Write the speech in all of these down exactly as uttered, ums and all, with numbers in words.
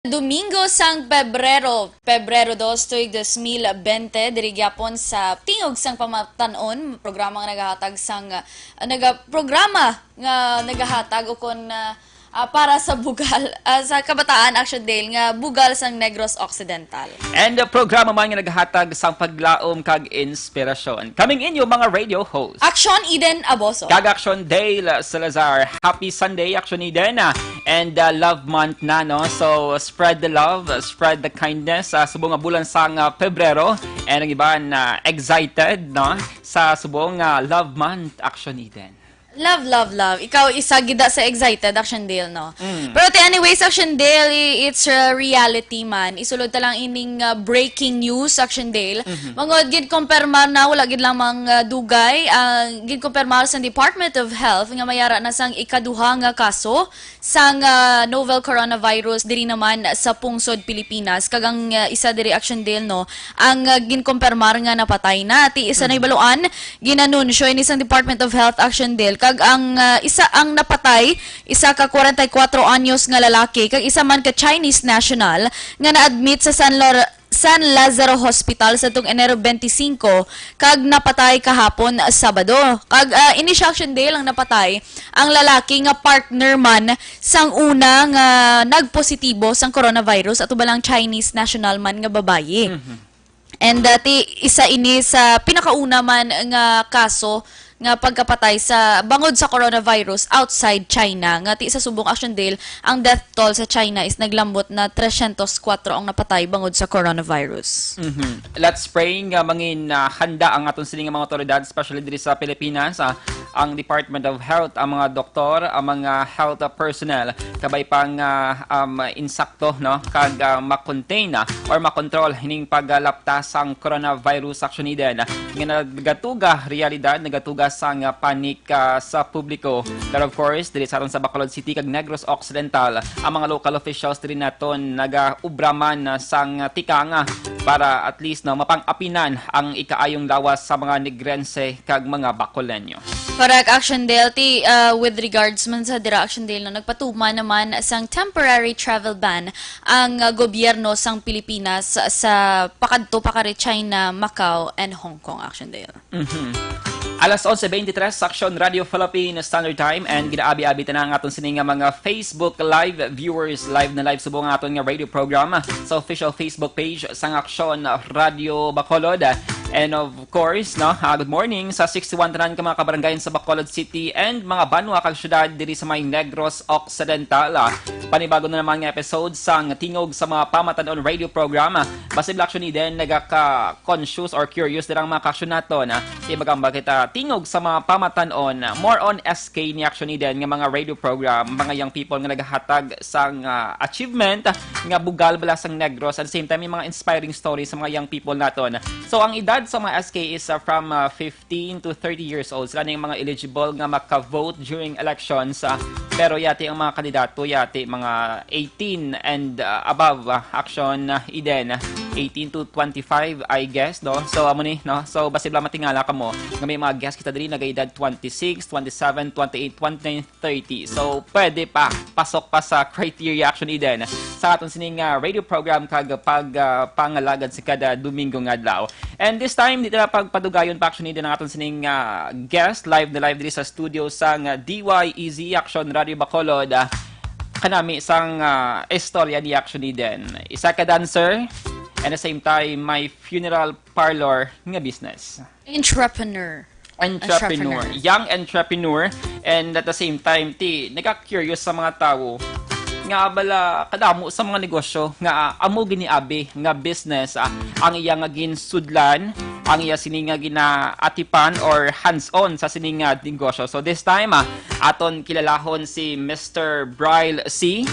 Domingo sang Pebrero, Pebrero dos, tuig dos mil bente, diri gyapon sa Tingog sang Pamatan-on, programa nga nagahatag sang, ah, naga-, programa nga nagahatag ukon, ah, ah, para sa bugal, ah, sa kabataan, Action Dale, nga bugal sang Negros Occidental. And the programa man nga naghatag sang paglaom kag inspirasyon. Kaming inyo mga radio host. Action Eden Aboso. Kag Action Dale Salazar. Happy Sunday, Action Eden. Ah, and, ah, love month na, no? So, spread the love, spread the kindness sa subong nga bulan sang, ah, Pebrero. And ang iban, ah, excited, no? Sa subong nga love month, Action Eden. Love, love, love. Ikaw, isa gida sa excited, Action Dale, no? Mm. Pero ti, anyways, Action Dale, i-, it's a reality man. Isulod ta lang ining, ah, breaking news, Action Dale. Mhm. Mangod, ginkumpirmar na, wala gid lamang, ah, dugay. Ang ginkumpirmar sa Department of Health nga mayara na sang ikaduha nga kaso sang, ah, novel coronavirus diri naman sa pungsod Pilipinas. Kag ang, ah, isa diri, Action Dale, no, ang, ah, ginkumpirmar nga napatay na. Ti isa na Mhm. ibaluan, ginanunsyo ini sang Department of Health, Action Dale. Kag ang, ah, isa ang napatay, isa ka kwarenta y kuwatro anyos nga lalaki, kag isa man ka Chinese national nga na-admit sa San Lor-, San Lazaro Hospital sa tung Enero twenty-five kag napatay kahapon Sabado. Kag, ah, ini siya, Action Dale, ang napatay, ang lalaki nga partner man sang una nga nagpositibo sang coronavirus, ato ba lang Chinese national man nga babayi. Mhm. And, ah, ti, isa ini sa pinakauna man nga kaso nga pagkapatay sa bangod sa coronavirus outside China, nga ti sa subong, Action Dale, ang death toll sa China is naglambot na tresyentos kwatro ang napatay bangod sa coronavirus. Mhm. Let's pray nga mangin, ah, handa ang aton sini nga mga otoridad, especially diri sa Pilipinas, ah, ang Department of Health, ang mga doktor, ang mga health, ah, personnel, kabay pang, ah, um, insakto, no, kag, ah, ma-contain, ah, or makontrol hining paglalapta sang coronavirus, Action Eden, nga nagatuga realidad, nagatuga sang, ah, panic, ah, sa publiko. Pero of course, diri sa aton sa Bacolod City kag Negros Occidental, ang mga local officials diri naton nagaubra man, ah, sang tikang, ah, para at least, no, mapang-apinan ang ikaayong lawas sa mga Negrense kag mga Bacoleño. Correct, Action Dale. Ti, ah, with regards man sa dira, Action Dale, no, nagpatuman naman sang temporary travel ban ang, ah, gobyerno sang Pilipinas sa pakadto pa kari China, Macau, and Hong Kong, Action Dale. Mhm. Alas onse beintitrés, Action Radio Philippine Standard Time, and ginaabi-abi ta na ang aton sini nga mga Facebook Live viewers, live na live subong ang aton nga radio program sa official Facebook page sang Action Radio Bacolod. And of course, no, ah, good morning sa sixty-one tanan ka mga kabarangayan sa Bacolod City and mga banwa kag syudad diri sa may Negros Occidental. Ah, panibago na naman nga episode sang Tingog sa mga Pamatan-on radio program. Ah, basi, Black Shuni din, nagaka-conscious or curious din ang mga ka-action naton, ah. Di ba, kang bakit, ah, Tingog sa mga Pamatan-on, ah, more on S K ni Action Eden nga mga radio program, mga young people nga naghatag sang, ah, achievement, ah, nga bugal bala sang Negros, at the same time, may mga inspiring stories sa mga young people naton. So, ang edad sa mga S K is, ah, from, ah, fifteen to thirty years old. Sila na yung mga eligible nga maka-vote during elections, ah, pero yati ang mga kandidato, yati mga eighteen and, ah, above, ah, Action, ah, Eden. Eighteen to twenty-five, I guess, no? So, amo ni, no? So, basi bala matingala kamo nga may mga guest kita diri, nagaedad twenty-six, twenty-seven, twenty-eight, twenty-nine, thirty. So, pwede pa, pasok pa sa criteria, Action Eden, sa aton sining, ah, radio program kag pag, ah, pangalagad sa kada Domingo nga adlaw. And this time, di na pagpadugayon pa, Action Eden, ang aton sining, ah, guest, live na live diri sa studio sang, ah, D Y E Z Action Radio Bacolod. Ah, kanami sang, ah, istorya ni Action Eden. Isa ka dancer, and the same time, may funeral parlor nga business. Entrepreneur. Entrepreneur. Entrepreneur. Young entrepreneur. And at the same time, ti, nagka-curious sa mga tawo nga bala kadamo sa mga negosyo nga, ah, amo gini abi nga business, ah, ang iya nga ginsudlan, ang iya sini nga ginaatipan or hands-on sa sini nga negosyo. So this time, ah, aton kilalahon si Mister Bryle C.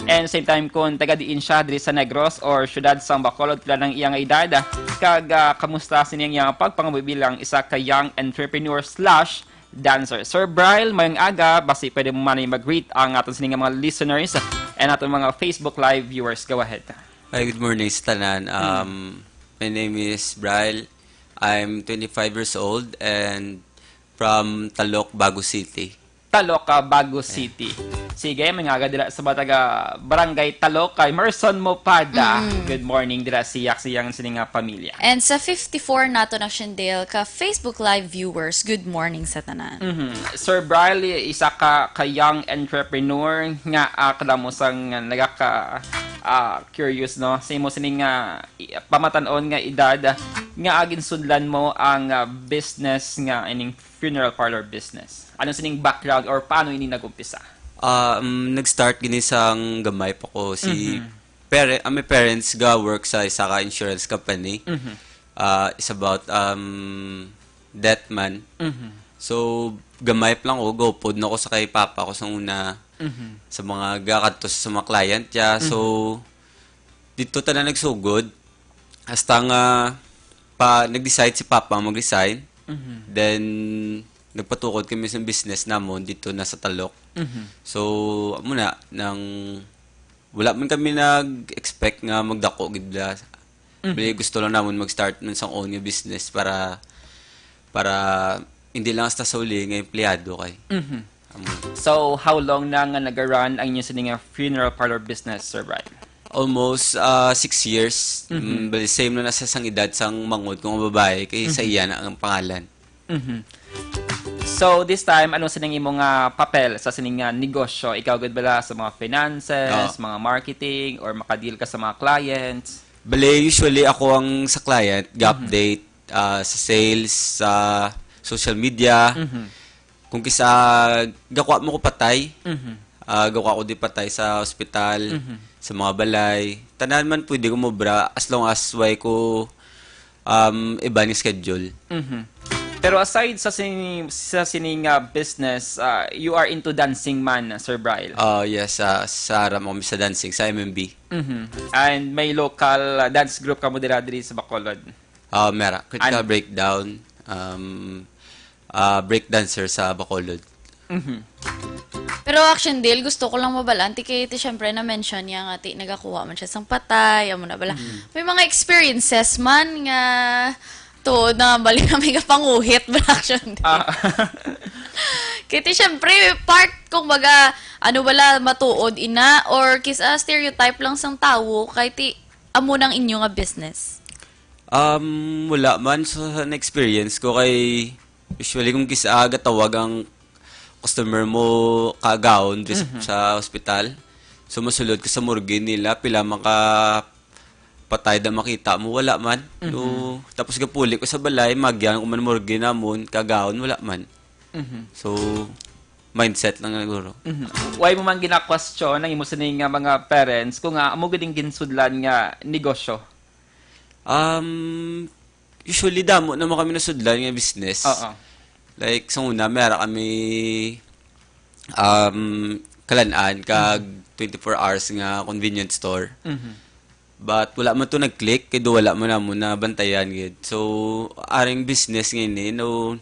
And same time, kung taga diin siya, diri sa Negros or siyudad sang Bacolod, pila nang iya nga edad, kag, ah, kamusta sini ang iyang pagpangabuhi bilang isa ka young entrepreneur slash dancer. Sir Bryle, mayong aga, basi pwede mo man mag-greet ang aton sini nga mga listeners and aton mga Facebook Live viewers. Go ahead. Hi, good morning sa tanan. Mm. Um, my name is Bryle. I'm twenty-five years old and from Talok, Bago City. Taloca, Bago City. Sige, may nga dira sa mga taga Barangay Taloca, Emerson Mopada. Mm. Good morning dira siya, siyang sini nga pamilya. And sa fifty-four nato na Shindel ka Facebook Live viewers, good morning sa tanan. Mhm. Sir Brile, isa ka, ka young entrepreneur nga, ah, kada mo sang nagaka, ah, curious, no? Sa imo sining, ah, i-, pamatan-on nga edad, nga aginsudlan mo ang, ah, business nga ining funeral parlor business. Ano sining background or paano ini nag-umpisa? Ah, um, nag-start gini sang gamay pa ko. Si Mhm. pare-, ang my parents ga work sa isa ka insurance company. Mhm. Ah, it's about, um, death man. Mhm. So, gamay pa lang ko, gaupod na ko sa kay papa ko sa una, Mhm. sa mga gakadto sa mga client niya. So, Mhm. dito tanan nagsugod. Hasta nga pa, nag-decide si papa mag-resign. Mhm. Then, nagpatukod kami sa business namon dito na sa Talok. Mhm. So, amo na, nang wala man kami nag-expect nga magdako gid bala. Mhm. Bali, gusto lang namon mag-start man sang own nga business para, para hindi lang hasta sa uli nga empleyado kay. Mhm. Amo. So, how long na nga naga-run ang inyo sini nga funeral parlor business, Sir Brian? Almost, ah, six years. Mhm. Mm, bali, same na na sa sang edad sang manghod kong babae kay sa Mhm. iya na ang pangalan. Mhm. So, this time, ano sining imo nga papel sa sining nga negosyo? Ikaw gud bala sa mga finances, Oo. mga marketing, or makadeal ka sa mga clients? Bali, usually ako ang sa client, Mhm. ga-update, ah, sa sales, sa social media. Mhm. Kung kisa gakuha mo ko patay, Mhm. ah, gakuha ko di patay sa ospital, Mhm. sa mga balay. Tanan man pwede ko mobra as long as way ko, um, iba ni schedule. Mhm. Pero aside sa sini, sa sini nga business, ah, you are into dancing man, Sir Brian? Ah, yes, ah, sa ara mo kami sa dancing, sa M M B. Mhm. And may local, ah, dance group kamo dira diri sa Bacolod? Ah, mera, Critical An- Breakdown, um, ah, break dancer sa Bacolod. Mhm. Pero Action Dale, gusto ko lang mabalaan, ti kay ti syempre na-mention niya nga ti nagakuha man siya sang patay, amo na bala. Mhm. May mga experiences man nga tuod na bali na may kapanguhit bala Action Dale. Ah. Kay ti syempre part kung baga ano bala matuod ina or kis-, ah, stereotype lang sang tawo kay ti amo nang inyo nga business. Um, wala man sa, sa na-experience ko kay usually kung kis-, ah, gatawag ang customer mo kaagahon diri sa, Mhm. sa ospital. So, masulod ko sa morgue nila, pila man ka patay da makita mo, wala man. Mhm. No, tapos gapuli ko sa balay, magyan ko man morgue namon, kaagahon, wala man. Mhm. So, mindset lang siguro. Mhm. Why mo man gina-question ang imo sini nga mga parents kung, ah, amo gid ang ginsudlan nga negosyo? Um, usually, damo naman kami nasudlan nga business. Oo. Like, sa una, may ara kami, um, kalan-an, kag Mhm. twenty-four hours nga convenience store. Mhm. But wala man to nag-click, kay do wala man namo nabantayan gid. So, aring business nga ini, no,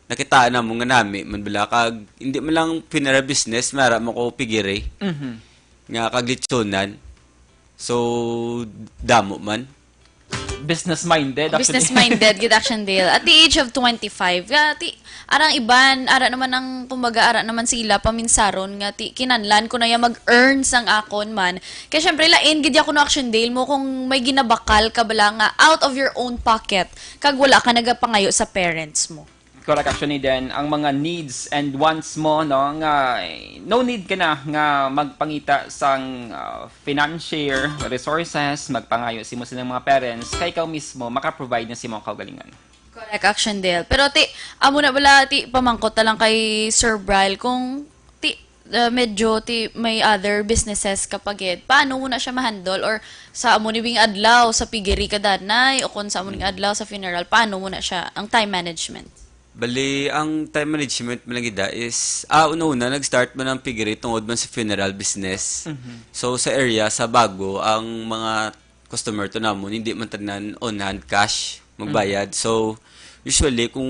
nakitaan namo nga nami man bala, kag hindi man lang funeral business, may ara man ko piggery Mhm. nga kag litsunan. So, damo man. Business-minded, actually. Business-minded, gid, Action Dale. At the age of twenty-five, ah, ti, arang iban, ara naman ang, kumbaga, ara naman sila, paminsaron nga, ti, kinanlan ko na ya mag-earn sang akon man. Kaya, syempre, lain, gid, ako no, Action Dale mo, kung may ginabakal ka bala nga out of your own pocket, kag wala ka nagapangayo sa parents mo. Correct, actually, then, ang mga needs and wants mo, no, nga, no need ka na nga magpangita sang, ah, financier, resources, magpangayo sa imo silang mga parents, kay ikaw mismo maka-provide na sa imong kaugalingon. Correct, Action Dale. Pero, ti, amo na bala, ti, pamangkot na lang kay Sir Brian, kung, ti, ah, medyo, ti, may other businesses ka pa gid, paano mo na siya ma-handle? Or sa amo ni bing adlaw, sa piggery ka danay, o kung sa amo ning Mm. adlaw, sa funeral, paano mo na siya, ang time management? Bali, ang time management man lang gid, ah, is, ah, una-una, nag-start man ang piggery tungod man sa funeral business. Mhm. So, sa area, sa Bago, ang mga customer to namon, hindi man tanan on hand cash magbayad. Mhm. So, usually, kung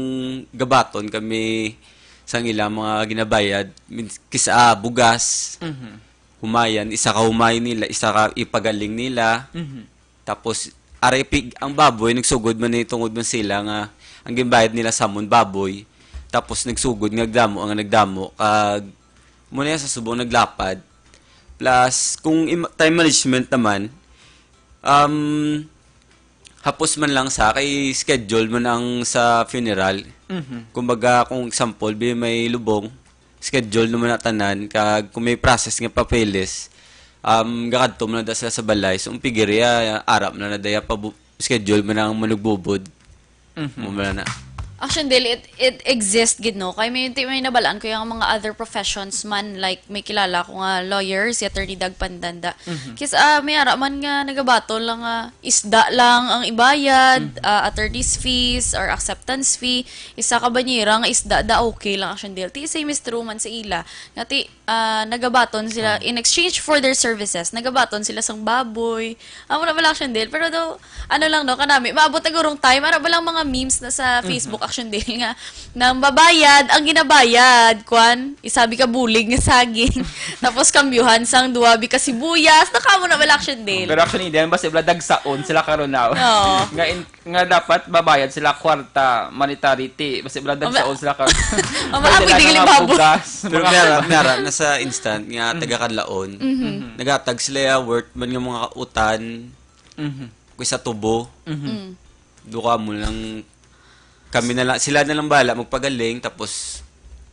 gabaton kami sa ilang mga ginabayad, min-, kis-, ah, bugas, Mhm. humayan, isa ka humay nila, isa ka ipagaling nila. Mhm. Tapos, aray pig, ang baboy, nagsugod man ni tungod man sila nga ang ginbayad nila sa amon, baboy. Tapos nagsugod nga nagdamo ang nagdamo, kag mao na sa subong naglapad. Plus, kung im-, time management naman, um, hapos man lang sa kay schedule man ang sa funeral. Mhm. Kumbaga, kung example, bi may lubong, schedule naman na tanan, kag kung may process nga papeles, um, gakadto man na da sila sa balay. So, ang pigiriya, ara man na daya pa bu-, schedule man ang manugbubod. Mhm. Mo man na. Actually, Dale, it, it exists gid, no? Kay may, may nabalaan ko yung mga other professions man, like, may kilala ko nga lawyer, si Attorney Doug Pandanda. Mhm. Kis, ah, may ara man nga nagabaton lang nga isda lang ang ibayad, Mhm. ah, attorney's fees or acceptance fee. Isa ka banyera nga isda da, okay lang, actually, Dale. Ti, same is true man sa ila. Nga ti, ah, nagabaton sila, Ah. in exchange for their services, nagabaton sila sang baboy. Amo na bala, actually, Dale. Pero daw, ano lang, no, kanami, maabot na gurong time, ara ba lang mga memes na sa Mhm. Facebook, actually, Dale, nga, nang babayad, ang ginabayad, kwan, isa bi ka bulig nga saging, tapos kambyuhan sang duwa bi ka sibuyas, nakamo na bala, actually, Dale. Pero actually, Dale, basta bala dagsaon sila karon na. Oo. Nga in-, nga dapat babayad sila kwarta, monetary, ti, basta bala Ang ma-, dagsaon sila karon. ang Pwede mga lang pwede nga libabo. bugas, Pero mga may ara, bugas. may ara na sa instant nga Mhm. taga Kadlaon. Mhm. Mhm. Nagatag sila ya worth man nga mga kautan, Mhm. kaysa tubo. Mhm. Mm. Duka mo lang, kami na lang, sila na lang bahala magpagaling, tapos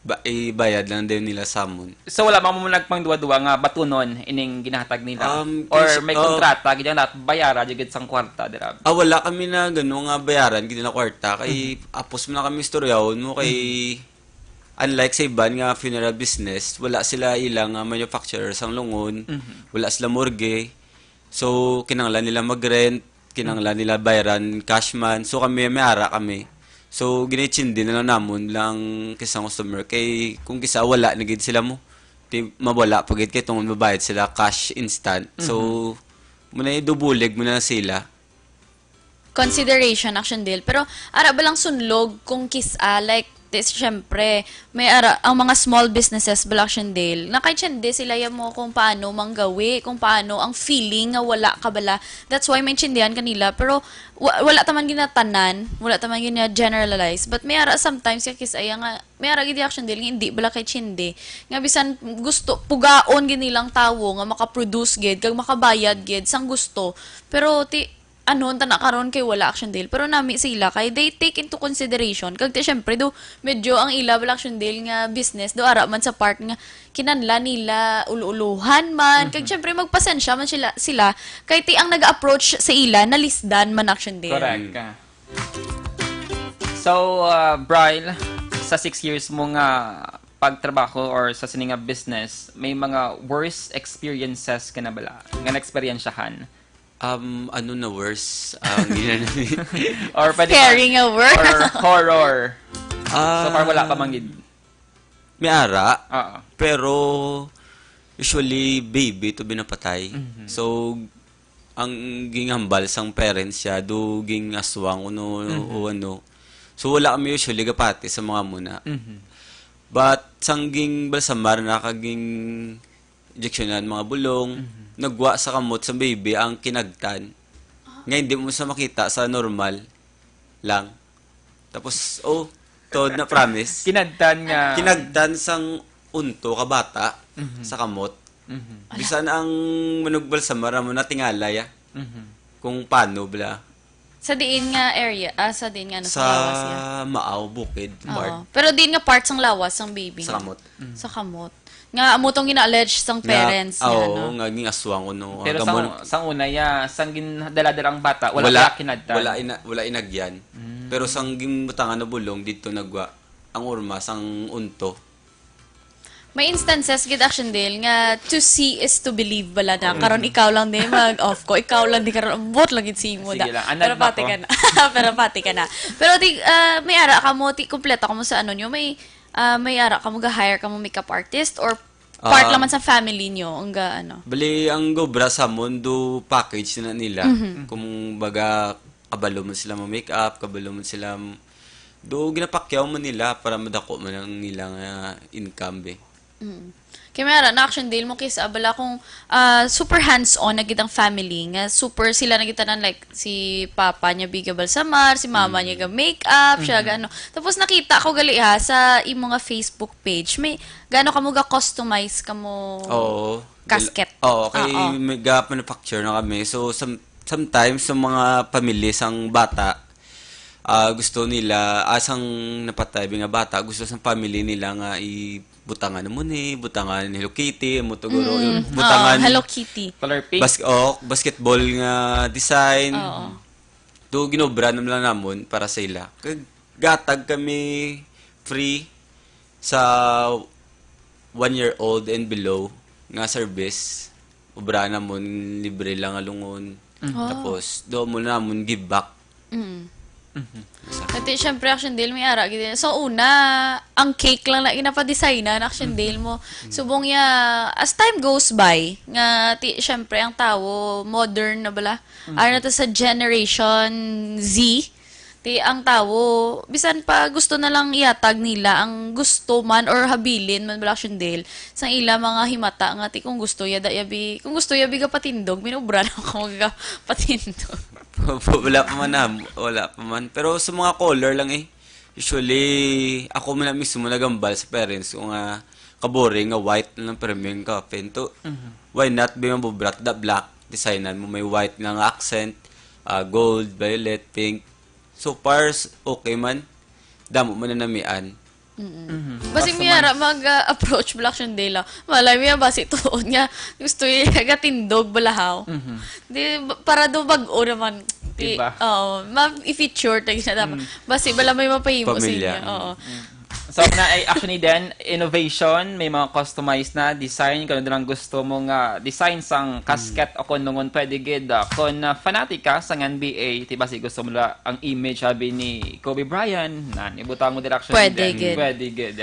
ba, ibayad lang din nila sa amon. So, wala man mo nagpangduwa-duwa nga batunon ining ginahatag nila? Um, Or kasi, may uh, kontrata, gid nga dapat bayara, jud gid sang kwarta, dira? Ah, wala kami na gano nga bayaran, gid na kwarta. Kay, Mhm. apos mo na kami istoryahon mo, kay, Mhm. unlike sa iban nga funeral business, wala sila ilang, ah, manufacturer sang lungon, Mhm. wala sila morgue. So, kinahanglan nila mag-rent, kinahanglan nila bayaran cash man. So, kami, may ara kami. So, ginaitsindi na lang namon lang kis-a customer. Kay, kung kis-a wala na gid sila mo, ti, mawala pa gid kay tungod mabayad sila cash instant. So, Mhm. mo na idubulig mo na sila. Consideration, actually, Dale. Pero, ara ba lang sunlog kung kis-a, like, ti, syempre, may ara, ang mga small businesses bala, actually, Dale, nakaintindi sila ya mo kung paano manggawi, kung paano ang feeling nga wala ka bala. That's why maintindihan kanila. Pero wa-, wala ta man ginatanan, wala ta man gina-generalize. But may ara sometimes ya kis-a ya nga, may ara gid, actually, Dale, nga hindi bala kaintindi. Nga bisan gusto, pugaon gid nilang tawo nga makaproduce gid, kag makabayad gid sang gusto. Pero ti, ano, unta na karon kay wala, actually, Dale. Pero nami sila kay they take into consideration. Kag ti, syempre, do, medyo ang ila bala, actually, Dale, nga business, do, ara man sa part nga kinahanglan nila ulo-ulohan man. Kag Mhm. syempre, magpasensya man sila, sila. Kay ti, ang nag-approach sa ila, nalisdan man, actually, Dale. Correct. Mm. So, uh, Bryle, sa six years mo nga pagtrabaho or sa sini nga business, may mga worst experiences ka na bala nga naeksperyensyahan? Um, ano na worse? Ang ginanami. Or pwede ba? Scary nga worse. Or horror. Ah, So far, wala pa man gid. May ara, Oo. pero usually baby to binapatay. Mhm. So, ang ginghambal sang parents siya, do gingaswang, ano, Mhm. o ano. So, wala kami usually gapati sa mga muna. Mhm. But, sang gingbalsamar na kag ging injeksyonan mga bulong, Mhm. nagwa sa kamot sa baby ang kinagtan. Ah. Nga hindi mo sa makita sa normal lang. Tapos, oh, tod na promise. Kinagtan nga Kinagtan sang unto ka bata Mhm. sa kamot. Mhm. Bisan ang manugbalsamar mo natingala ya. Mhm. Kung paano bala. Sa diin nga area? Ah, sa diin nga, ano, sa Sa lawas niya? Maaw, Bukid, Oo. part. Pero diin nga part sang lawas sang baby Sa niya? kamot. Mm. Sa kamot. Nga amo tong gina-allege sang Nga, parents niya, oo, no? nga ginaswang ko, no. Pero Ang sa, gamon- sa una, ya, sang gindala-dala ang bata, wala Wala, kaya kinadtan. wala ina-, wala inagyan. Mm. Pero sang gimbutangan na bulong, dito nagwa ang urma sang unto. May instances gid, actually, Dale, nga to see is to believe bala na. Mm. Karon ikaw lang di mag-off ko, ikaw lang di karon, ambot lang gid si mo Sige da. lang, anad Pero na pati ko. ka na. Pero pati ka na. Pero ti, ah, may ara ka mo, ti, kompleto ka mo sa ano nyo, may, ah, may ara ka mo, ga-hire ka mo makeup artist or part Ah, lang man sa family nyo, ang ga, ano? Bali, ang Gobra sa Mundo package na nila. Mhm. Kung baga, kabalo man sila mo-makeup, kabalo man sila m-, do ginapakyaw man nila para madako man ang ilang, ah, income, be. Mm. Kay may ara na, Action Dale, mo kis-a bala kung, ah, super hands-on na gid ang family, nga super sila na gid tanan, like, si papa niya bi gabalsamar, si mama niya ga-makeup, siya ga-ano. Tapos nakita ko gali, ha, sa imo nga Facebook page, may gaano kamo ga-customize kamo Oo. casket? Oo, kay Oo. may ga-manufacture na kami. So, some-, sometimes sa mga pamilya sang bata, ah, gusto nila, ah, sang napatay bi nga bata, gusto sang family nila nga ibutangan mo ni, butangan Hello Kitty, mo to guro, Mm, butangan oo, Hello Kitty. Color pink. Bas-, oh, basketball nga design. Oo. Do ginobra naman lang namon para sa ila. Kag gatag kami free sa one year old and below nga service. Obra namon libre lang nga lungon. Mhm. Oh. Tapos, do mo namon give back. Mm. Mhm. Sa Ati, syempre, Action Dale, may ara gid. So, una, ang cake lang na ginapadesignan, Action Dale mo. Mhm. Subong ya, as time goes by, nga, ti, syempre, ang tawo, modern na bala. Mhm. Ano na to sa Generation Z? Ti, ang tawo, bisan pa gusto na lang ihatag nila ang gusto man or habilin man bala, Action Dale, sang ila mga himata nga, ti, kung gusto ya, da, ya bi, kung gusto ya bi gapatindog, minubra na ako magpatindog. Wala pa man, ah. Wala pa man. Pero sa mga color lang eh. Usually, ako man lang mismo nagambal sa parents ko nga kaboring nga white lang permi ang coffin. To, Mhm. why not bi mabubrat da black? Designan mo may white nga, nga accent, ah, gold, violet, pink. So far, s-, okay man. Damo man na namian. Mm-mm. Mhm. Basig Basta may man ara mag-approach bala, Action Dale, ah. Malay mo yan, basi tuon nga gusto niya gatindog balahaw. Mhm. Di, ba-, para do bag-o naman. Di, Diba? Oo, ma-, i-feature tayo siya dapat. Mm. Basi bala may mapahimo sa Pamilya. inyo. Oo. Mm. So, na ay, actually, then, innovation, may mga customized na design, kung ano lang gusto mo nga design sang casket o kung nungon pwede gid, ah, kung, ah, fanatic ka sa N B A, di ba, si gusto mo la ang image, sabi ni Kobe Bryant, nan, ibutang mo dira, actually, Pwede then, gid. pwede gid.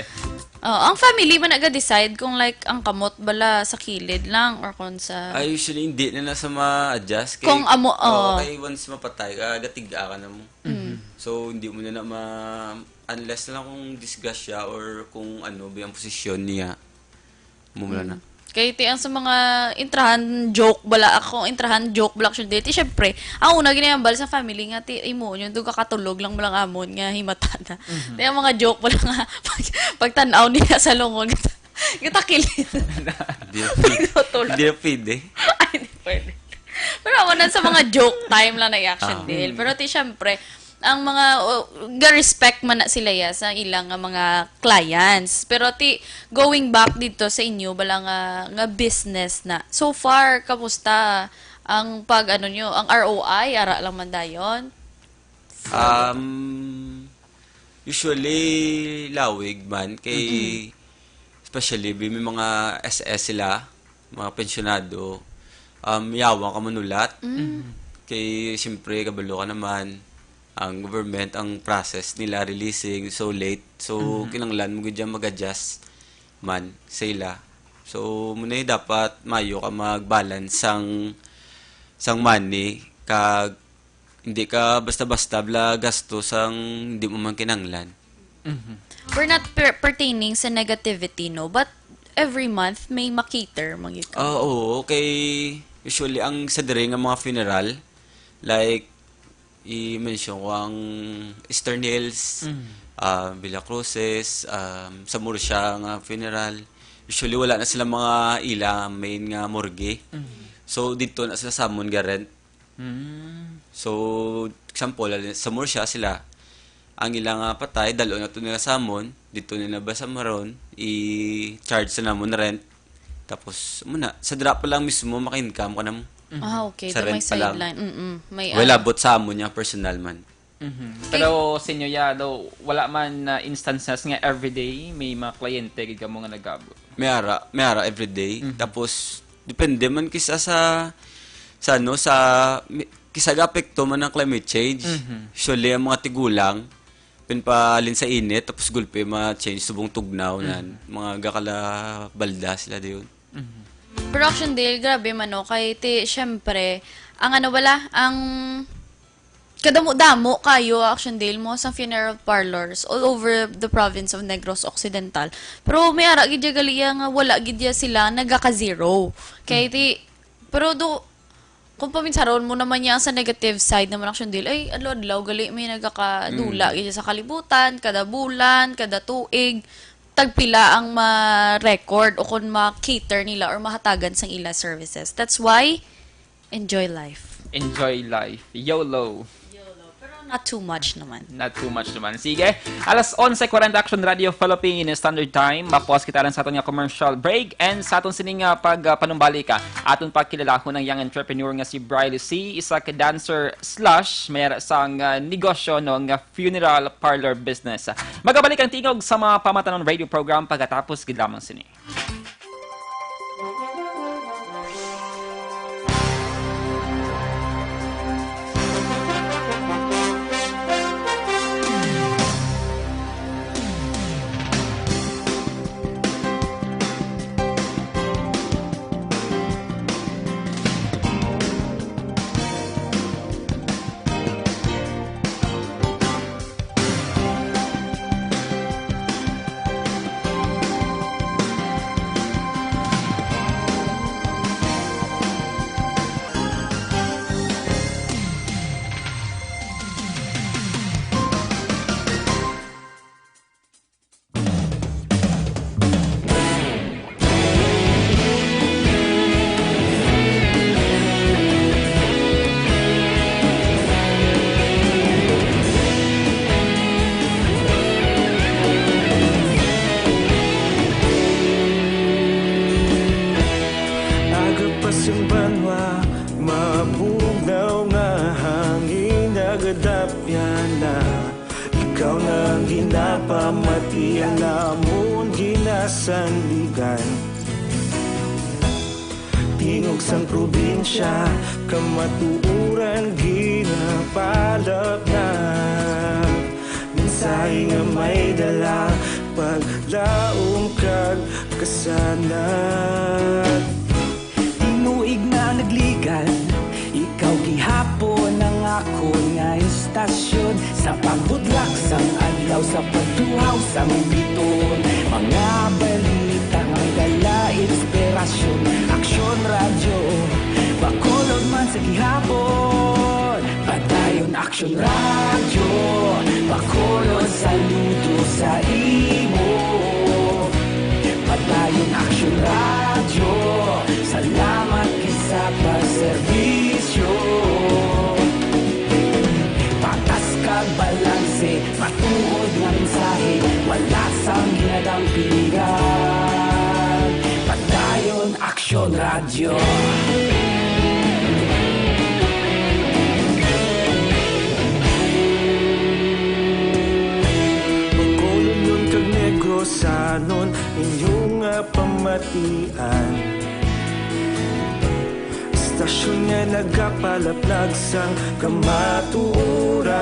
Oh, ang family man naga-decide kung, like, ang kamot bala sa kilid lang or kung sa I usually hindi na nasa ma-adjust kay Kung amo, oh, oh. kay once mapatay ka, gatiga ka na mo. Mm. So, hindi mo na na ma-, unless na lang kung disgrasya or kung ano ba yung posisyon niya. Mumula na. Mm. Kay ti ang sa mga intrahan joke bala, ako intrahan joke bala, actually, ti, syempre, ang una ginayambal sa family nga ti imo nyo do kakatulog lang bala ang amon nga himata na. Mhm. Ti ang mga joke bala nga pag, pagtan-aw niya sa lungon, gata-, gatakilid. Hindi na pwede. Pagtutulog. Hindi na pwede. Ay, hindi pwede. Pero ako na sa mga joke time lang na i-action Ah. deal. Pero ti, syempre, ang mga, oh, ga-respect man na sila ya sa ilang nga mga clients. Pero ti, going back dito sa inyo, bala nga, nga business na. So far, kamusta ang pag, ano nyo, ang R O I, ara lang man dayon? Um, usually, lawig man. Kay, Mm-mm. especially, bi-, may mga S S sila, mga pensyonado, um, yawang ka manulat. Mm. Kay, siyempre, kabalo ka naman, ang government, ang process nila, releasing, so late. So, Mhm. kinahanglan mo gid dyan mag-adjust man sa ila. So, muna dapat mayo ka mag-balance sang, sang money, kag hindi ka basta-basta bala gasto sang hindi mo man kinahanglan. Mhm. We're not per-, pertaining sa negativity, no? But every month, may makater, mga Ah, oo. Kay, usually, ang sa diri nga mga funeral, like, i-mention ko ang Eastern Hills, Mm. ah, Villa Cruces, um, sa Murcia nga funeral. Usually, wala na sila mga ila main nga morgue. Mm. So, dito na sila sa amon ga-rent. Mm. So, example, sa Murcia sila, ang ilang, ah, patay, dalo na to nila sa amon, dito nila ba sa maron, i-charge sa namon rent. Tapos, muna, sa dira pa lang mismo, maka-income ka na mo. Mhm. Ah, okay. Sa Di may rent pa lang. sideline. Mm-mm. May, Wala, ah, but sa amon niya, personal man. Mhm. Kay Pero sa inyo, ya, daw, wala man na instances nga everyday may mga kliyente gid kamo nga nag-abot? May ara, may ara everyday. Mhm. Tapos, depende man kisa sa, sa ano, sa, mi-, kisa ga-apekto man ang climate change. Mhm. Usually, ang mga tigulang, pinpalin sa init, tapos gulpi ma-change subong tugnaw, Mhm. nan. Mga gakala balda sila dayon. Mhm. Pero actually, grabe man, no? Kay, ti, syempre, ang ano bala, ang kadamo-damo kayo, Action Dale, mo sa funeral parlors all over the province of Negros Occidental. Pero may ara gid ya gali ya nga wala gid ya sila nagaka-zero. Kay di, pero do, kung paminsaron mo naman niya sa negative side naman, Action Dale, ay, adlaw-adlaw gali may nagakadula Mm. gid sa kalibutan, kada bulan, kada tuig, tagpila ang ma-record o kung ma-cater nila or mahatagan sang ila services. That's why, enjoy life. Enjoy life. YOLO. Pero not too much naman. Not too much naman. Sige. Alas onse kwarenta, Action Radio Philippine Standard Time. Mapos kita lang sa aton nga commercial break. And sa aton sining, ah, pag, ah, panumbalik, ah, aton pagkilalahon ang young entrepreneur nga si Briley C, isa ka dancer slash may ara sang, ah, negosyo, no, nga funeral parlor business. Magabalik ang tingog sa mga pamatanon radio program pagkatapos gid lamang sini. Agapas ang banwa, mabugnaw nga hangin, nagadapyan na. Ikaw na ang ginapamati, ang amon ginasandigan. Tingog sang probinsya, kamatuoran ginapalapnap. Mensahe nga may dala, paglaom kag kasanag. Tinuig na nagligan, ikaw gihapon ang akon nga istasyon. Sa pagbudlak sang adlaw, sa pagtuhaw sang bituon, mga balita nga may dala inspirasyon. Aksyon Radyo, Bacolod man sa gihapon. Padayon Aksyon Radyo, Bacolod, saludo sa imo. Padayon Aksyon Radyo, salamat gid sa pagserbisyo. Patas kag balanse, matuod nga mensahe, wala sang ginadampigan. Padayon Aksyon Radyo. Bacolodnon kag Negrosanon, inyo nga pamatian. Istasyon nga nagapalaplag sang kamatuoran.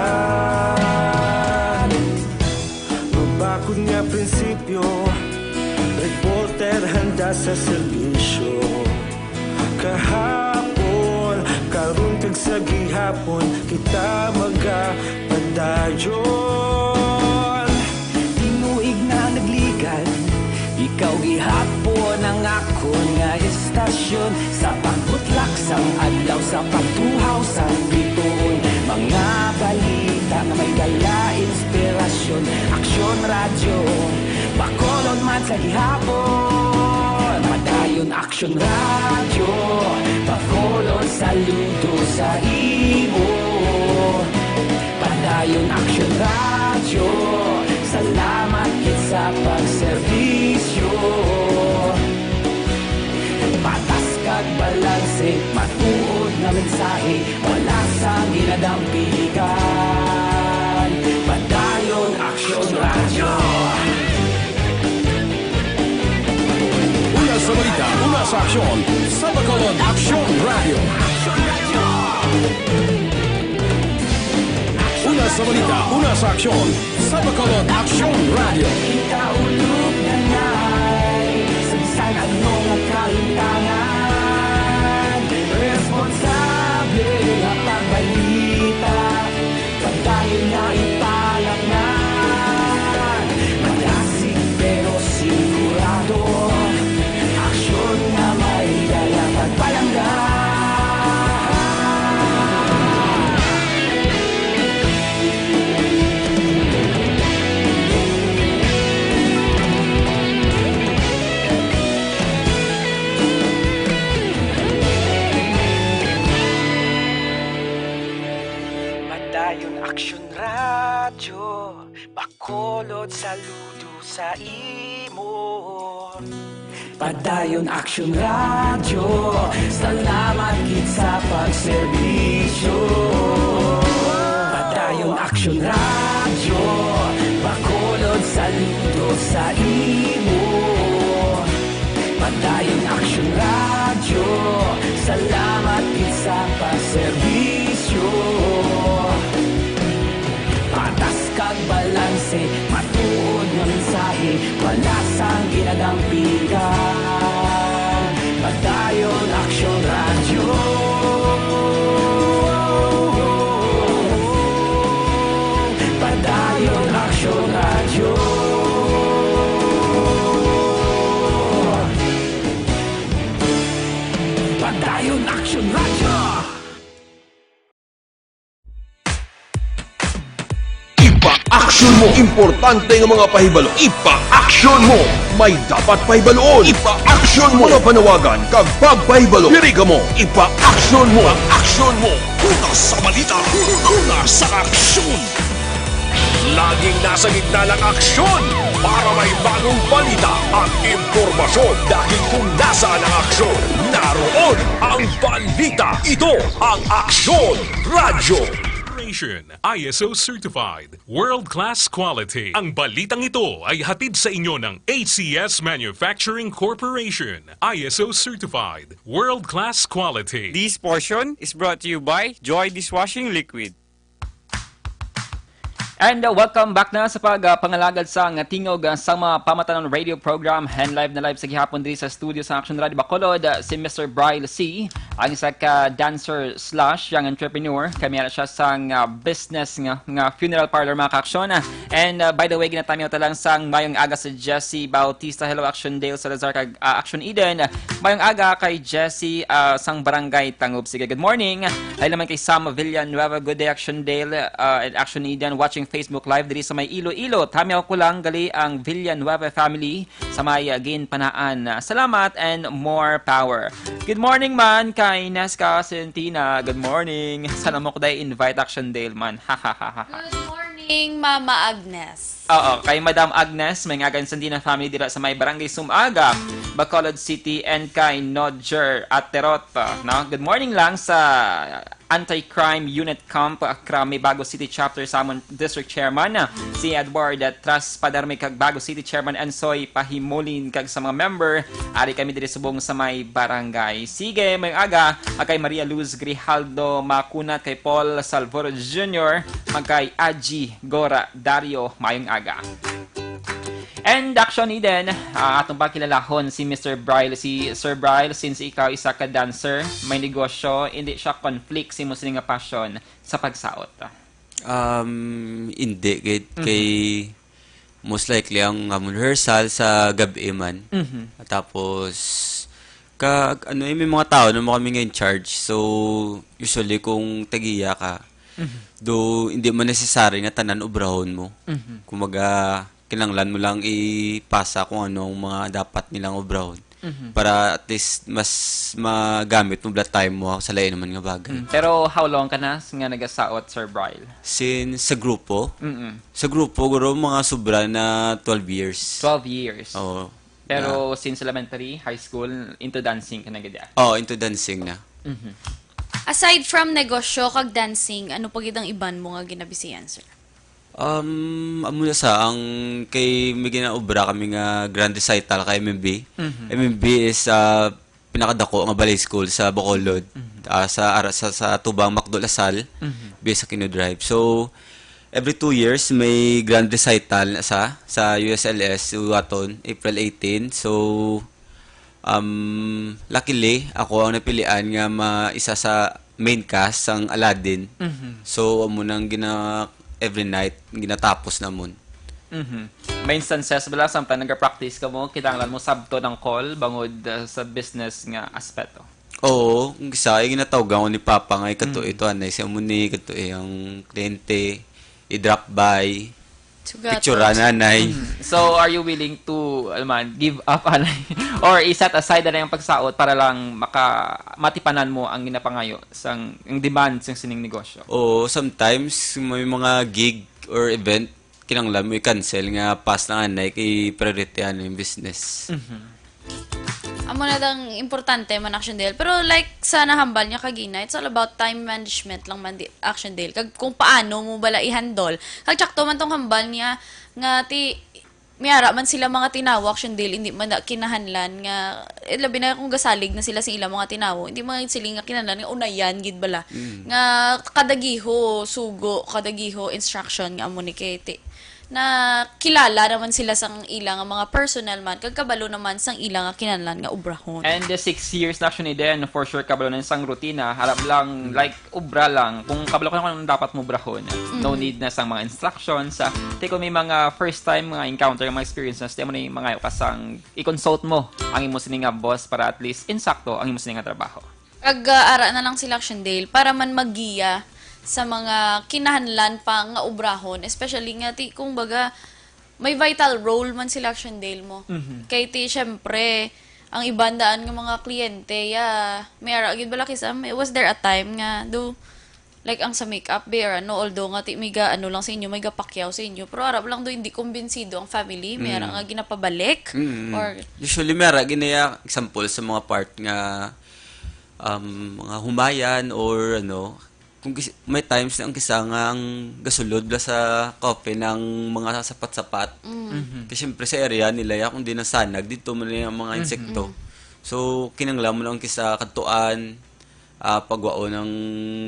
Mabakod nga prinsipyo, reporter handa sa serbisyo. Kahapon, karon kag sa gihapon, kita magapadayon. Tinuig na nagligan, ikaw gihapon ang akon nga istasyon. Sa pagbutlak sang adlaw, sa pagtuhaw sang bituon, mga balita nga may dala inspirasyon. Aksyon Radyo, Bacolod man sa gihapon. Padayon Aksyon Radyo, Bacolod, saludo sa imo. Padayon Aksyon Radyo, salamat gid sa pagserbisyo. Patas kag balanse, matuod nga mensahe, wala sang ginadampigan. Padayon Aksyon Radyo. Una sa balita, una sa aksyon, sa Bacolod Aksyon Radyo. Una sa balita, una sa aksyon, sa Bacolod Aksyon Radyo. Kita ulog na nay, sa bisan ano nga kahintangan, responsable nga pagbalita. Ayon Aksyon Radyo, Bacolod, saludo sa imo. Padayon Aksyon Radyo, salamat gid sa pagserbisyo. Padayon Aksyon Radyo, Bacolod, saludo sa imo. Padayon Aksyon Radyo, salamat gid sa pagserbisyo. Patas kag balanse, matuod nga mensahe, wala sang ginadampigan. Padayon Aksyon Radyo. Padayon Aksyon Radyo. Padayon Aksyon Radyo. Ipa-action mo. Importante nga mga pahibalo. Ipa-action mo. May dapat pahibaluon. Ipa-action mo. Mga panawagan kag pagpahibalo. Diri kamo. Ipa-action mo. Ipa-action mo. Una sa balita. Una sa aksyon. Laging nasa gitna ng aksyon para may bagong balita at impormasyon. Dahil kung nasaan ang aksyon, naroon ang balita. Ito ang Aksyon Radyo. Corporation, I S O certified, world-class quality. Ang balitang ito ay hatid sa inyo ng A C S Manufacturing Corporation, I S O certified, world-class quality. This portion is brought to you by Joy Dishwashing Liquid. And, uh, welcome back na sa pag, uh, pangalagad sa nga tingog, uh, sa mga pamatanon radio program. And live na live sa gihapon diri sa studio sa Action Radio Bacolod, uh, si Mister Bryle C, ang isa ka dancer slash young entrepreneur. Kami ara siya sang, uh, business nga, nga funeral parlor, mga kaaksyon. And, uh, by the way, ginatamiw ta lang sang mayong aga sa Jessie Bautista. Hello, Action Dale Salazar kag, uh, Action Eden. Mayong aga kay Jessie, uh, sang Barangay Tangub. Sige, good morning. Hi naman kay Sam Villanueva. Good day, Action Dale, uh, and Action Eden, watching Facebook Live diri sa may Iloilo. Tamiaw ko lang gali ang Villanueva family sa may, uh, Ginpanaan. Uh, salamat and more power. Good morning man kay Nesca Sentina. Good morning. Sana mo ko day invite, Action Dale man. Good morning, Mama Agnes. Oo, kay Madam Agnes, may nga kay Sandina family dira sa may Barangay Sumaga, Bacolod City, and kay Nodger Aterot, no? Good morning lang sa Anti-Crime Unit Camp, Crame, Bago City Chapter, sa amon District Chairman, si Edward Tras Paderme, kag Bago City Chairman Ensoy Pahimulin, kag sa mga member, ari kami diri subong sa may barangay. Sige, may aga, ah, kay Maria Luz Grijaldo Makunat, kay Paul Salvor Junior, kag kay Aji Gora Dario, mayong aga. And Action Eden, ah, atong pakilalahon si Mister Bryle, si Sir Bryle, since ikaw isa ka dancer, may negosyo, hindi siya conflict si mo sini nga passion sa pagsaot? Um, hindi, kay, Mhm. kay most likely ang amon rehearsal sa gab-i man. Mhm. Tapos, ka, ano, eh, may mga tao naman kami nga in charge. So, usually kung tagiya ka, Mhm. do hindi man necessary nga tanan obrahon mo. Mhm. Kumbaga, kinahanglan mo lang ipasa kung ano ang mga dapat nilang obrahon. Mhm. Para at least mas magamit mo bala time mo sa lain naman nga bagay. Mm. Pero how long ka na s-, nga nagasaot, Sir Bryle? Since sa grupo? Mm-mm. Sa grupo, guro, mga sobra na twelve years. Twelve years. Oo. Pero Yeah. since elementary, high school, into dancing ka na gid, ah? Oo, into dancing na. Mhm. Aside from negosyo kag dancing, ano pa gid ang iban mo nga ginabisihan, sir? Um, amo na sa, ang kay may ginaobra kami nga grand recital kay M M B. Mhm. M M B is, ah, pinakadako nga ballet school sa Bacolod. Mhm. Ah, sa, ara-, sa, sa Tubang, Macdo, Lasal, Mhm. based sa Aquino Drive. So, every two years, may grand recital na sa, sa U S L S, Uwaton, April eighteen. So, um, luckily, ako ang napilian nga ma-, isa sa main cast sang Aladdin. Mhm. So, amo nang gina-, every night, ginatapos namon. Mhm. May instances bala, samtang nagapractice kamo, kinahanglan mo sabton ang call bangod, uh, sa business nga aspeto? Oo, kung isa, ay ginatawgan ko ni Papa nga, "Ikato Mm. ito, anay siya mo ni, ikato eh, ang kliyente, i-drop by." Picturan, anay. Mm. So, are you willing to, alam mo, give up, anay? Or i-set aside na lang ang pagsaot para lang maka-, matipanan mo ang ginapangayo sang, ang demand sang sining negosyo? Oo, sometimes may mga gig or event, kinahanglan mo i-cancel nga pass lang, anay, kay priority, ano, yung business. Mhm. Amo na dang importante man, Action Dale. Pero, like, sa nahambal niya kagina, it's all about time management lang man, di, Action Dale. Kag kung paano mo bala i-handle. Kag tsakto man tong hambal niya nga ti, may ara man sila mga tinawo, Action Dale, hindi man na kinahanglan nga, eh, labi na kung gasalig na sila sa ilang mga tinawo, hindi man sila nga kinahanglan nga unayan gid bala. Mm. Nga kada giho sugo, kada giho instruction nga amo ni kay ti, na kilala naman sila sang ila nga mga personal man, kag kabalo naman sang ila nga kinahanglan nga obrahon. And the six years na, Action Dale, for sure, kabalo na sang rutina. Harap lang, Mm. like, obra lang. Kung kabalo ka na kung anong dapat mo obrahon, no Mm. need na sang mga instructions. Ah, ti kung may mga first time, mga encounter, mga experiences, ti amo ni mangayo ka sang i-consult mo ang imo sini nga boss para at least insakto ang imo sini nga trabaho. Kag, ah, ara na lang sila, Action Dale, para man maggiya sa mga kinahanglan pa nga obrahon, especially nga ti, kung baga, may vital role man sila, Action Dale, mo. Mhm. Kay ti, syempre, ang iban daan nga mga kliyente, ya, may ara gid bala kisa, may, was there a time nga, do, like, ang sa makeup, be, or ano, although nga ti, may ga, ano lang sa inyo, may gapakyaw sa inyo, pero ara lang do, hindi kumbinsido ang family, may ara Mm. nga ginapabalik, Mm. or Usually, may ara ginaya, example, sa mga part nga, um, mga humayan or ano, kung kis-, may times na ang kisa nga ang gasulod bala sa coffin ang mga sapat-sapat. Mm. Mhm. Kasi syempre sa area nila, ya, kung di nasanag, dito man ang mga Mhm. insekto. Mm. So, kinanglan mo lang kisa kadtuan, ah, pagwaon ng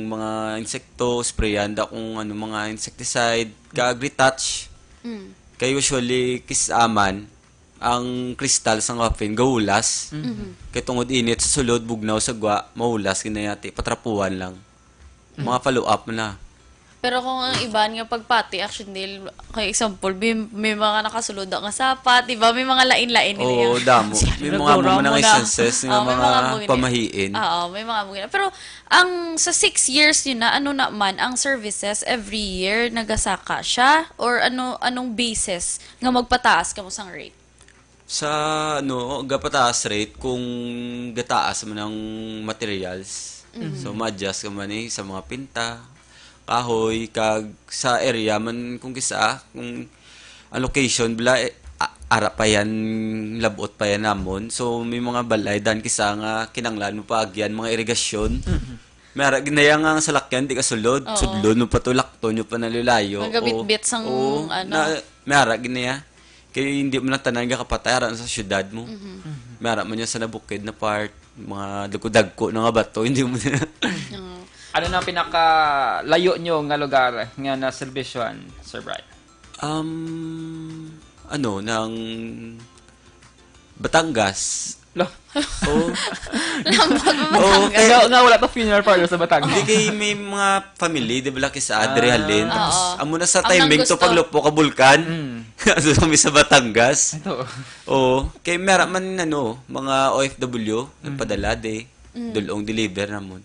mga insekto, sprayan da kung ano, mga insecticide, kag retouch. Mm. Kay usually, kis-, aman, ang kristal sang coffin gahulas. Mhm. Mhm. Kay tungod init sa sulod, bugnaw sa gwa, mahulas, ginayati, patrapuhan lang. Mm. Mga follow-up na. Pero kung ang iban nga pagpati, Action Dale, kay example, may, may mga nakasulod nga sapat, di ba? May mga lain-lain nila Oo, yan. Damo. May mga amo na nga instances nga Oo, may mga mga amo gini. pamahiin. Oo, may mga amo gini. Pero ang sa six years yun na, ano naman ang services every year nagasaka siya? Or ano, anong basis nga magpataas kamo sang rate? Sa, ano, gapataas rate kung gataas man ang materials. Mhm. So, ma-adjust ka man, eh, sa mga pinta, kahoy, kag sa area man kung kisa, kung ang location, bala, eh, a-, ara pa yan, labot pa yan namon. So, may mga balay, dan kisa nga kinanglan mo pa agyan, mga irigasyon. Mhm. May ara, ginaya nga ang salakyan, di ka sulod. Oo. Sudlon mo pa to, lakton nyo pa na lulayo. Magabitbit Oo. sang, Oo. ano. Na, may ara, ginaya. Kay hindi mo lang tanan gakapatay, ara sa syudad mo. Mhm. Mhm. May ara man yan sa nabukid na part, mga dagko-dagko na nga bato, hindi mo na. Oo. Ano na ang pinakalayo nyo nga lugar nga naserbisyohan, Sir Brian? Um, ano, ng Batangas. Lo. Oo. Lambot mo, Oo, Batangas. kaya Nga, nga wala to funeral parlor sa Batangas. Hindi kay may mga family, di ba, laki sa Adre Ah. Halin. Tapos, Oo. amo na sa Ang timing to nanggusto. paglupo ka bulkan. Mm. Ano kami sa Batangas. Ito. Oo. Kay mera man, ano, mga O F W, Mm. nagpadala, di. Mm. Dulong deliver namon.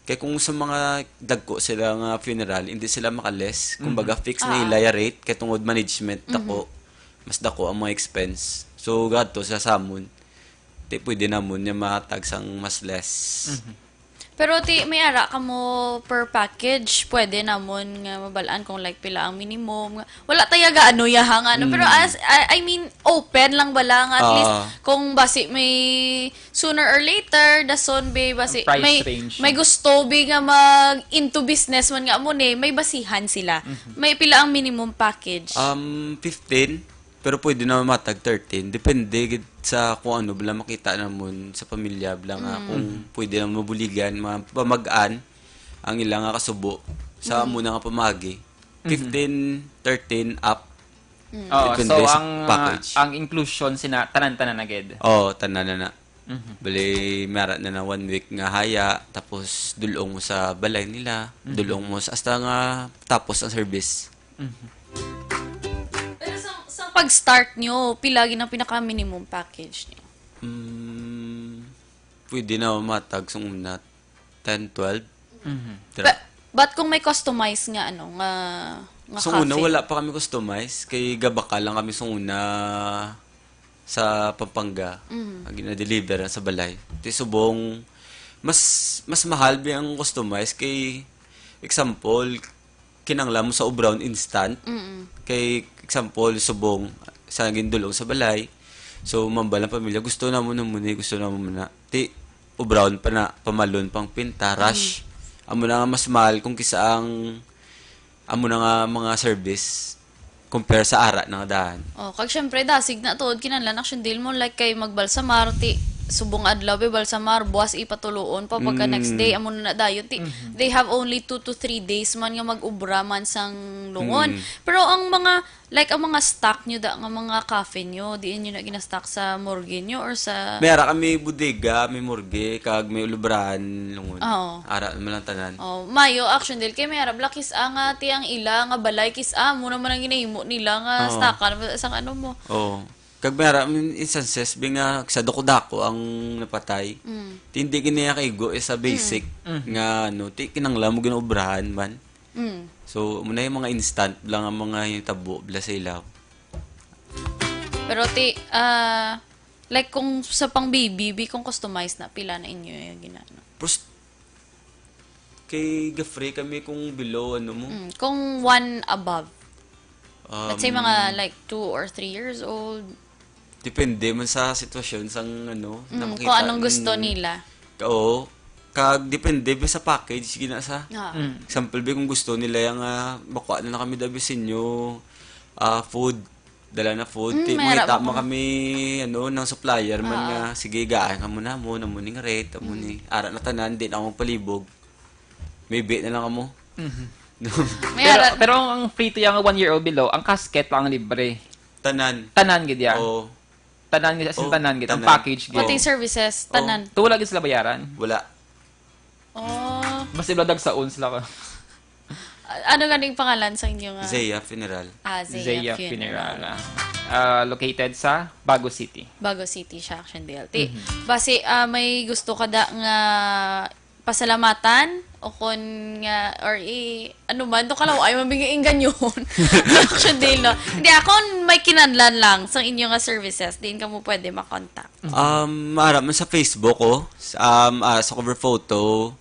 Kay kung sa mga dagko sila nga funeral, hindi sila makales. Kumbaga, Mhm. fix na Ah. ila ya rate, kay tungod management Mhm. dako, mas dako ang mga expense. So, gadto sa samon. Di pwede namon niya matag sang mas less. Mhm. Pero ti, may ara kamo per package, pwede namon nga mabalaan kung, like, pila ang minimum. Nga, wala tayo ga ano, yaha nga, ano. Pero Mm. as, I, I mean, open lang bala nga at Ah. least kung basi may sooner or later, dason, be, basi Ang price may, range. may gusto, be, nga mag into business man nga amo ni, may basihan sila. Mhm. May pila ang minimum package? Um, fifteen, pero pwede na matag thirteen. Depende gid sa kung ano bala makita namon sa pamilya bala nga Mm. kung pwede na mabuligan, mga pamag-an ang ilang nga kasubo sa Mm. amo na nga pamagi. Mhm. Fifteen, thirteen up. Mm. Oo, Depende so sa ang, ah, package. ang inclusion sina tanan-tanan na gid. Oo, tanan na na. Mhm. Bali, mara na na one week nga haya, tapos dulong mo sa balay nila, Mhm. dulong mo sa, hasta nga tapos ang service. Mhm. Pero sa, sa pag-start nyo, pila gid ang pinaka-minimum package nyo? Mm, pwede na matag sa una, ten, twelve. Mhm. Tira. But, but kung may customize nga, ano, nga, Nga sa una, cafe? Wala pa kami customize. Kay gabakal lang kami sa una sa Pampanga. Mhm. Ang gina-deliver na sa balay. Ti subong, mas, mas mahal bi ang customize kay, example, kinanglan mo sa obra instant. Mm-mm. Kay, example, subong, sa gindulong sa balay. So, mambal ang pamilya, "Gusto na mo na muna, gusto na mo muna." Ti, obra pa na, pamalon pang pinta, rush. Mm. Amo na nga mas mahal kung kisa ang, amo na nga mga service compare sa ara na nga daan. Oh, kag syempre, dasig na tuod kinahanglan action deal mo, like, kay magbalsamar, ti, subong adlaw, be, balsamar, buwas ipatuloon pa pagka next Mm. day, amo na dayon, ti, Mhm. they have only two to three days man nga mag-ubra man sang lungon. Mm. Pero ang mga, like, ang mga stock nyo da, nga mga cafe nyo, diin nyo na ginastock sa morgue nyo or sa May ara kami bodega, may morgue, kag may ulubrahan, lungon. Oo. Ara naman lang tanan. Oh, mayo, action deal. Kay may ara, bala, kis-a nga, ti, ang ila nga balay, kis-a mo naman ang ginahimo nila nga Oo. stockan sa ano mo. Oo. Kag may ara, mm, instances, bi nga, sa dako-dako ang napatay. Mm. Ti, hindi gini kaigo, eh, sa basic Mm. Mm. nga, ano, ti, kinanglan mo ginaobrahan man. Mm. So, muna yung mga instant lang ang mga hitabo, bala sa ilaw. Pero ti, ah, like, kung sa pang baby, bi, kung customized na, pila na inyo yung ginano? Pros-, kay ga-free kami kung below, ano mo. Mm, kung one above. Let's say, Um, mga, like, two or three years old. Depende man sa sitwasyon sang, ano, na Mm, makita, kung anong gusto mm, nila. Ka-, oo. Kag depende ba sa package, gina sa. Ah. Mm. Example, bi, kung gusto nila yung, ah, makuha na, na kami dabi sinyo, ah, food, dala na food. Mm, ti, may makita harap mo mo. Kami, ano, ng supplier man Oo. Nga, "Sige, gaan ka muna mo, na mo ning rate, amo Mm. ni, ara na tanan, di na ako magpalibog. Maybe na lang kamo." Mhm. May Pero, ara- pero ang, ang free to yung one year old below, ang casket lang ang libre. Tanan. Tanan gid ya. Oo. Tanan gid, as in Oh, tanan gid. Ang tanan. Package gid. Pati Oo. services, Oh. tanan. To wala gid sila bayaran? Wala. Oh. Basta ibadag sa uns lang. A-, ano ganing pangalan sa inyo nga? Zeya Funeral. Ah, Zeya Zeya Funeral. Funeral, ah. Ah, located sa Bago City. Bago City siya, Action Deal. Ti, Mhm. basi, ah, may gusto ka da nga pasalamatan o kon nga, or i-, ano man, to kalaw ay mabingi inganyon. Action Deal, no? Hindi, ako may kinahanglan lang sa inyo nga services, diin ka mo pwede makontak. Mhm. Um, ara man sa Facebook, oh. S-, um, ah, sa cover photo,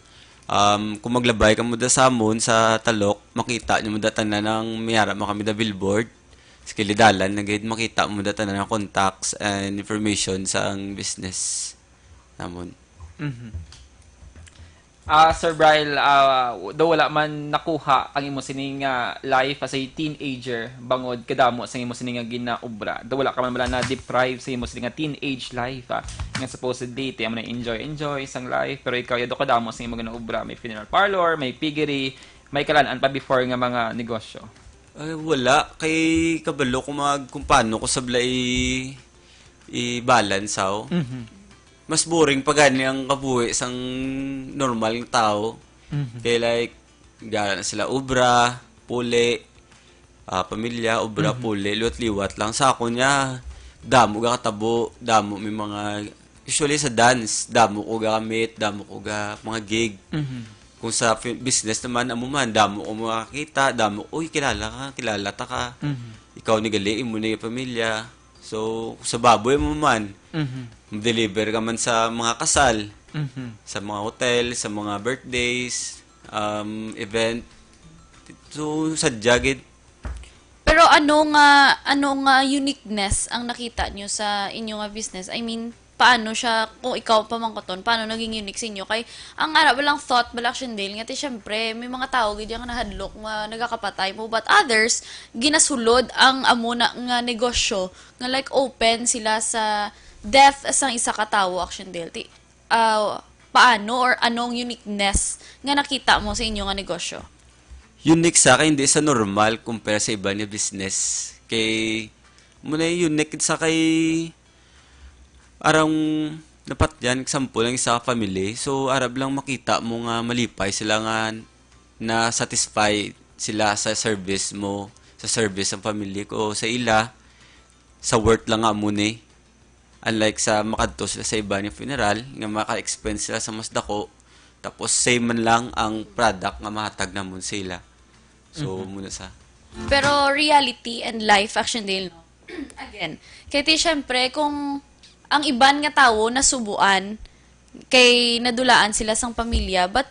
um, kung maglabay ka mo da sa amon sa Talok, makita nyo mo da tanan ang may ara man kami da billboard. Sa kilidalan, na gid makita mo da tanan ang contacts and information sa ang business namon. Mhm. Ah, Sir Bryle, ah, daw wala man nakuha ang imo sining, ah, life as a teenager bangod kadamo sa imo sining nga ginaobra. Daw wala ka man bala na-deprive sa imo sining nga teenage life, ah, nga supposedly ti amo na enjoy, enjoy sang life, pero ikaw, yado kadamo sa imo ginaobra. May funeral parlor, may piggery, may kalan-an pa before nga mga negosyo. Ay, wala. Kay kabalo ko mag-, kung paano ko sabla i-, i-balance, aw. Mhm. Mas boring pa gani ang kabuhi sang normal nga tao. Mhm. Kay, like, gana na sila obra, puli, ah, pamilya, obra, Mhm. puli, liwat-liwat lang. Sa akon niya, damo ga katabo, damo may mga, usually sa dance, damo ko ga meet, damo ko ga mga gig. Mhm. Kung sa fi-, business naman, amo man, damo ko makakita, damo, "Uy, kilala ka, kilala ta ka. Mhm. Ikaw ni gali, imo ni pamilya." So, sa baboy mo man, Mhm. deliver ka man sa mga kasal, Mhm. sa mga hotel, sa mga birthdays, um, event. So, sadya gid. Pero ano nga, ano nga uniqueness ang nakita nyo sa inyo nga business? I mean, paano siya, kung ikaw pamangkoton, paano naging unique sa inyo? Kay, ang ara ba lang thought, bala, Action Deal, nga ti, syempre, may mga tao gid yung nahadlok nga nagakapatay mo, but others, ginasulod ang amo na nga negosyo, nga, like, open sila sa death sang isa ka tawo, Action Deal. Ti, ah, paano or anong uniqueness nga nakita mo sa inyo nga negosyo? Unique sa akin, hindi sa normal compare sa iba nga business. Kay, mo na yung unique sa kay arang napatyan, example, ang isa ka family. So, arab lang makita mo nga malipay sila nga na-satisfy sila sa service mo, sa service ng family ko, sa ila, sa worth lang nga mo ni. Unlike sa makadto sila sa iba nga funeral, nga maka-expense sila sa mas dako, tapos same man lang ang product nga mahatag namon sa ila. So, Mhm. muna sa Pero reality and life, Action Dale, no? Again, kay ti, syempre, kung ang iban nga tawo nasubuan, kay nadulaan sila sang pamilya, but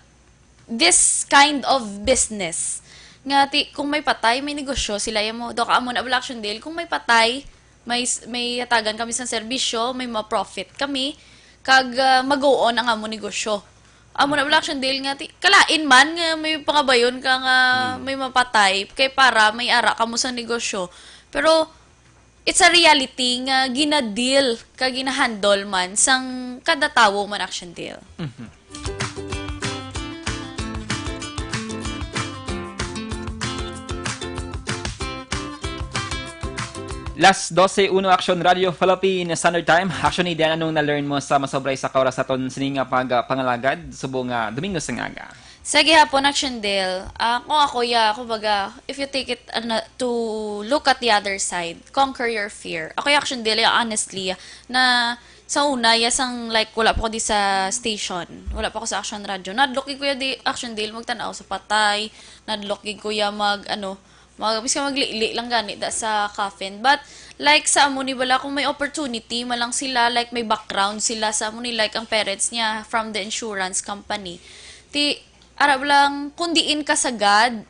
this kind of business, nga ti, kung may patay, may negosyo sila, ya mo, do ka amo na bala, Action Dale, kung may patay, may s-, may hatagan kami sa serbisyo, may ma-profit kami, kag, ah, mag-go-on ang amo negosyo. Amo na bala, Action Dale, nga ti, kalain man nga may pangabayon ka nga may mapatay, kay para may ara kamo sa negosyo. Pero it's a reality nga gina-deal ka gina-handle man sang kada tawo man, Action Dale. Mhm. Las dose uno, Action Radio Philippine Standard Time. Action Eden, anong na-learn mo sa masobra isa ka oras aton sini nga pag-, pangalagad subong nga Domingo sa aga? Sa gihapon, Action Dale, ah, kung ako, ya, kumbaga, if you take it, ano, to look at the other side, conquer your fear. Ako, ya, Action Dale, ya, honestly, ya, na sa una, ya, sang, like, wala pa ko di sa station, wala pa ko sa Action Radio. Nadlok gid ko, ya, di, Action Dale, magtanaw sa patay. Nadlok gid ko, ya, mag, ano, mag, miski maglili lang gani da sa coffin. But, like, sa amo ni bala, kung may opportunity man lang sila, like, may background sila sa amo ni, like, ang parents niya from the insurance company. Ti, ara lang, kung diin ka sagad,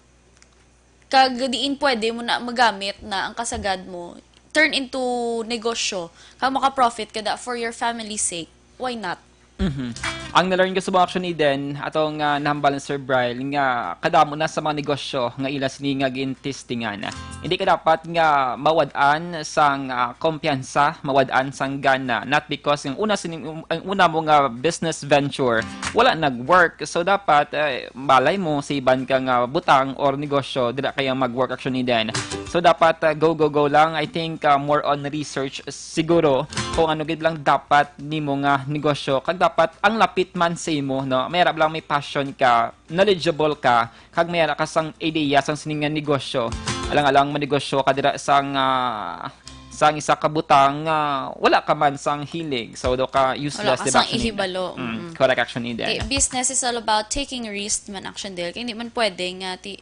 kag diin pwede mo na magamit na ang kasagad mo, turn into negosyo, kag maka-profit ka da for your family's sake. Why not? Mhm. Ang na-learn ko sa mga Action Eden, atong, ah, nahambal ni Sir Brian, nga kadamo na sa mga negosyo nga ila sini nga gintestingan. Hindi ka dapat nga mawad-an sang, ah, kumpiyansa, mawad-an sang gana. Not because ang una sini, ang una mo nga business venture, wala nag-work. So, dapat, eh, malay mo sa iban ka nga butang or negosyo, dira kaya mag-work, Action Eden. So, dapat, ah, go, go, go lang. I think, ah, more on research siguro kung ano gid lang dapat nimo nga negosyo. Kag dapat ang lapit man sa imo, no? May arap lang may passion ka, knowledgeable ka, kag may ara ka sang idea sang sini nga negosyo. Alang-alang manegosyo ka dira sang, ah, sang isa ka butang nga wala ka man sang hilig. So, do ka useless, Wala ka di ba, sang Action Eden? ihibalo, Mm, mm. Correct, Action Eden. Ti, business is all about taking risk man, Action Dale. Kay hindi man pwede nga ti,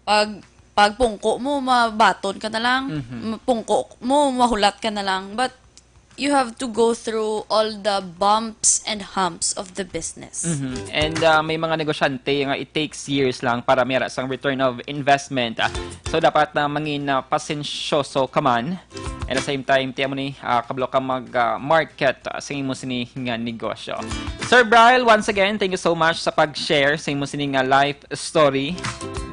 pag, pag pungko mo, mabaton ka na lang. Mhm. M-, pungko mo, mahulat ka na lang. But you have to go through all the bumps and humps of the business. Mhm. And, ah, may mga negosyante nga it takes years lang para may ara sang return of investment. Ah, so, dapat na mangin, ah, pasensyoso ka man. And at the same time, tiyan mo ni, ah, kabalo ka mag, ah, market, ah, sa imo sini nga negosyo. Sir Brian, once again, thank you so much sa pag-share sa imo sini nga life story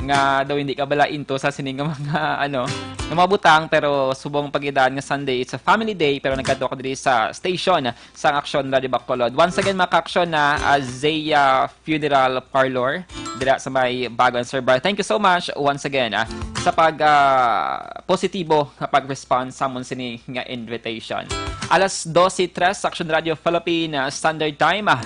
nga daw hindi ka bala into sa sini nga mga, ano, nga mga butang, pero subong pagidaan nga Sunday, it's a family day, pero nagkadto ka diri sa station sang Action Radio Bacolod. Once again, mga ka-Action, na, ah, Zaya Funeral Parlor dira sa may Bagon, Sir Brian. Thank you so much once again, ah, sa pag, ah, positibo nga pag-respond sa amon sini nga invitation. Alas dose tres, Action Radio Philippine, ah, Standard Time, ah.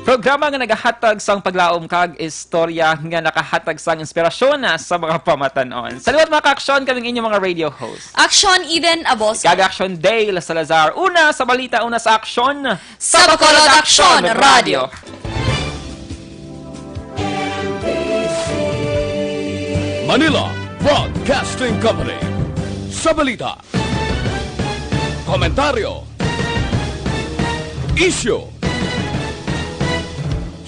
Programa nga nagahatag sang paglaom kag istorya nga nakahatag sang inspirasyon, ah, sa mga pamatan-on. Sa liwat, mga ka-Action, kaming inyong mga radio host. Action Eden Aboso. Kag Action Dale Salazar. Una sa balita, una sa aksyon. Sa Bacolod Action Radio. Manila Broadcasting Company. Sa balita, komentaryo, isyu,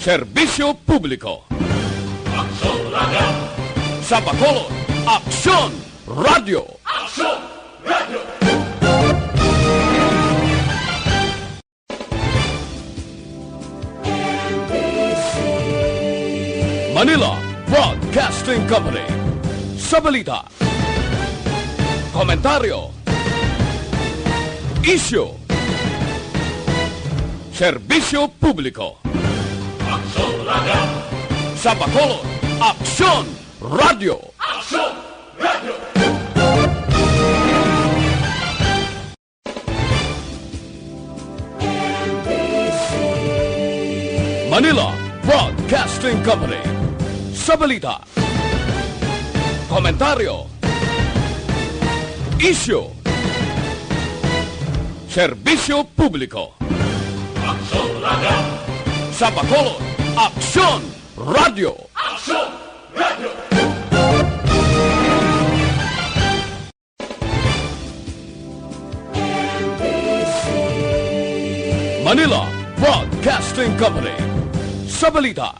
serbisyo publiko. Aksyon Radio. Sa Bacolod, Aksyon Radio. Aksyon Radio. Manila Broadcasting Company. Sa balita, komentaryo, isyu, serbisyo publiko. Aksyon Radio. Sa Bacolod, Aksyon Radio. Aksyon Radio. Manila Broadcasting Company. Sa balita, komentaryo, isyu, serbisyo publiko. Aksyon Radio. Sa Bacolod, Aksyon Radio! Aksyon Radio! Manila Broadcasting Company. Sa balita,